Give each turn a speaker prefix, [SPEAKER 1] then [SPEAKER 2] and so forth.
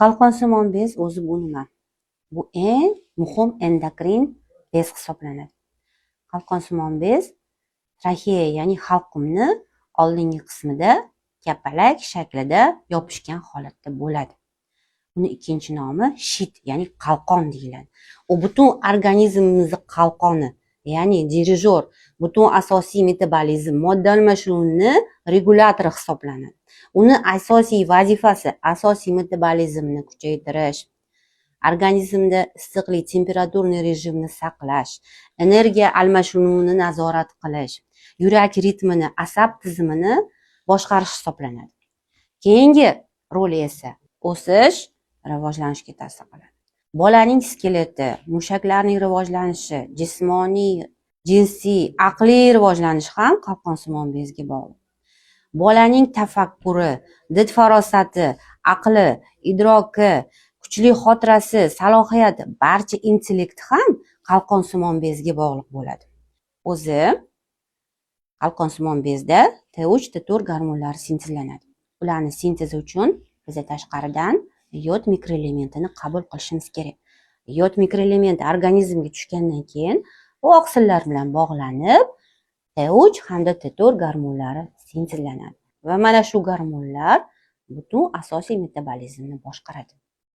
[SPEAKER 1] Qalqonsimon bez o'zi bu nima? Bu eng muhim endokrin bez hisoblanadi. Qalqonsimon bez traxeya, ya'ni halqumni oldingi qismida kapalak shaklida yopishgan holatda bo'ladi. Uni ikkinchi nomi щит, ya'ni qalqon deyiladi. U butun organizmimizni qalqoni, ya'ni dirijor, butun asosiy metabolizm, modda almashinuvini regulyatori hisoblanadi. Uni asosiy vazifasi asosiy metabolizmni kuchaytirish, organizmda issiqlik, температурный rejimni saqlash, energiya almashinuvini nazorat qilish, yurak ritmini, asab tizimini boshqarish hisoblanadi. Keyingi roli esa o'sish, rivojlanishga ta'sir qiladi. Bolaning skeleti, mushaklarning rivojlanishi, jismoniy, jinsiy, aqliy rivojlanishi ham qalqonsimon bezga bog'liq. Bolaning tafakkuri, did farosati, aqli, idroki, kuchli xotirasi, salohiyati, barcha intellekti ham qalqonsimon bezga bog'liq bo'ladi. O'zi qalqonsimon bezda T3, T4 gormonlari sintezlanadi. Ularni sintezi uchun biza tashqaridan yod mikroelementini qabul qilishimiz kerak. Yod mikroelementi organizmga tushgandan keyin u oqsillar bilan bog'lanib, T3 hamda T4 gormonlari sintezlanadi va mana shu gormonlar butun asosiy metabolizmni boshqaradi.